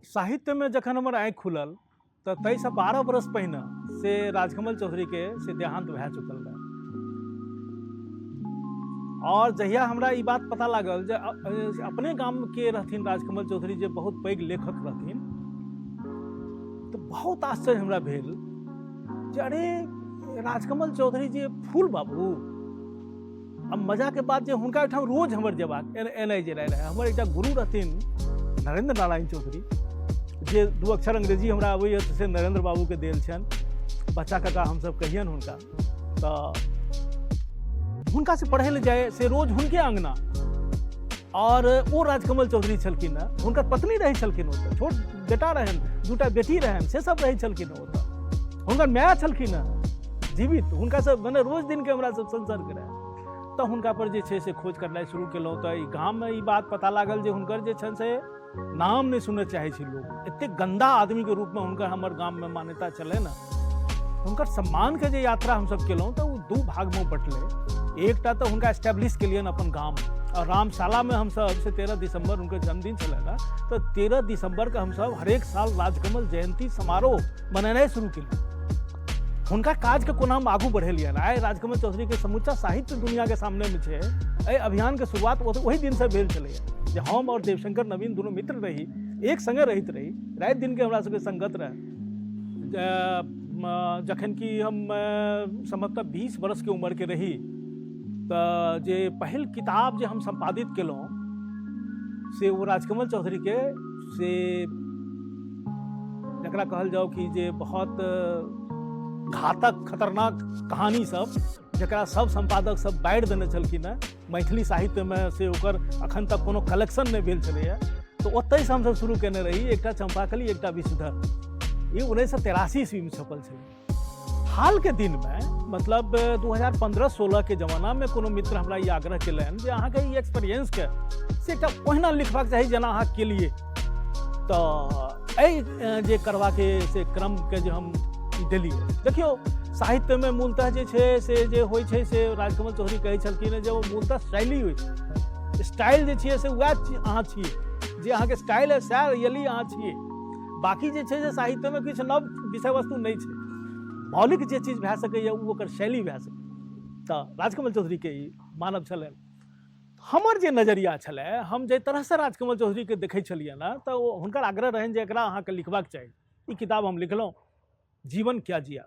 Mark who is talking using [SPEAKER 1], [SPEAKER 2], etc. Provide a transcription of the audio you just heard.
[SPEAKER 1] साहित्यमे जखन हमर आँखि खुलल तऽ ताहिसँ 12 बरस पहिने से राजकमल चौधरीके से देहांत भए चुकल रहै। और जहिया हमरा ई बात पता लागल जे अपने गामके रहथिन राजकमल चौधरी जे बहुत पैघ लेखक रहथिन, तऽ बहुत आश्चर्य हमरा भेल जे अरे राजकमल चौधरी जे फूल बाबू। अब मजाके बात जे हुनका ओहिठाम रोज हमर जेबाक एनाइ जेनाइ रहै। हमर एकटा गुरु रहथिन नरेंद्र नारायण चौधरी, जे 2 अक्षर अंग्रेजी हमरा अबैए से नरेंद्र बाबूके देल छनि, बच्चा काका हमसब कहियनि हुनका। तऽ हुनका से पढ़ै लए जाय से रोज हुनके अंगना, और ओ राजकमल चौधरी छलखिन हँ, हुनकर पत्नी रहै छलखिन ओतऽ, छोट बेटा रहनि, 2टा बेटी रहनि, से सब रहै छलखिन ओतऽ, हुनकर माय छलखिन हँ जीवित, हुनका सब मने रोज दिनके हमरा सब संसर्ग रहै। तऽ हुनका पर जे छै से खोज करनाइ शुरू केलहुँ। तऽ ई गाममे ई बात पता लागल जे हुनकर जे छनि से नाम नहि सुनऽ चाहै छै लोक, एतेक गन्दा आदमीके रूपमे हुनकर हमर गाममे मान्यता छलै ने। हुनकर सम्मानके जे यात्रा हमसब केलहुँ तऽ ओ 2 भागमे बँटलै। एकटा तऽ हुनका एस्टेब्लिश केलियनि अपन गाम, और रामशालामे हमसब से 13 दिसंबर हुनकर जन्मदिन छलै ने, तऽ 13 दिसंबरके हमसब हरेक साल राजकमल जयंती समारोह मनेनाइ शुरू केलियै। हुनका काजके कोना हम आगू बढ़ेलियनि। आइ राजकमल चौधरीके समूचा साहित्य दुनियाके सामनेमे छै। एहि अभियानके शुरुआत ओहि दिनसँ भेल छलैए जे हम और देवशंकर नवीन दुनू मित्र रही, एक संगे रहैत रही, राति दिनके हमरा सबके संगत रहै। जखन कि हम सम्भवतः 20 वर्षके उम्रके रही तऽ जे पहिल किताब जे हम सम्पादित केलहुँ से ओ राजकमल चौधरीके से जकरा कहल जाओ कि जे बहुत घातक खतरनाक कहानी सब, जकरा सब सम्पादक सब बाढ़ि देने छलखिन हँ मैथिली साहित्यमे, से ओकर अखन तक कोनो कलेक्शन नहि भेल छलैए। तऽ ओतहिसँ हमसब शुरू केने रही, एकटा चम्पाकली एकटा विषधर, ई 1983 ईस्वीमे छपल छलै। हालके दिनमे मतलब 2015-16 के जमानामे कोनो मित्र हमरा ई आग्रह केलनि जे अहाँके ई एक्सपीरियंसके से एकटा ओहिना लिखबाक चाही जेना अहाँ केलिए। तऽ एहि जे करबाके से क्रमके जे हम देलियै। देखियौ साहित्यमे मूलतः जे छै से जे होइ छै से राजकमल चौधरी कहै छलखिन जे ओ मूलतः शैली होइ छै, स्टाइल जे छियै से वएह अहाँ छियै, जे अहाँके स्टाइल है सएह रियली अहाँ छियै। बाकी जे छै से साहित्यमे किछु नव विषय वस्तु नहि छै, मौलिक जे चीज भए सकैए ओ ओकर शैली भए सकैए। तऽ राजकमल चौधरीके ई मानब छलनि। हमर जे नजरिया छलै, हम जाहि तरहसँ राजकमल चौधरीके देखै छलियै ने, तऽ ओ हुनकर आग्रह रहनि जे एकरा अहाँके लिखबाक चाही। ई किताब हम लिखलहुँ, जीवन क्या जिया।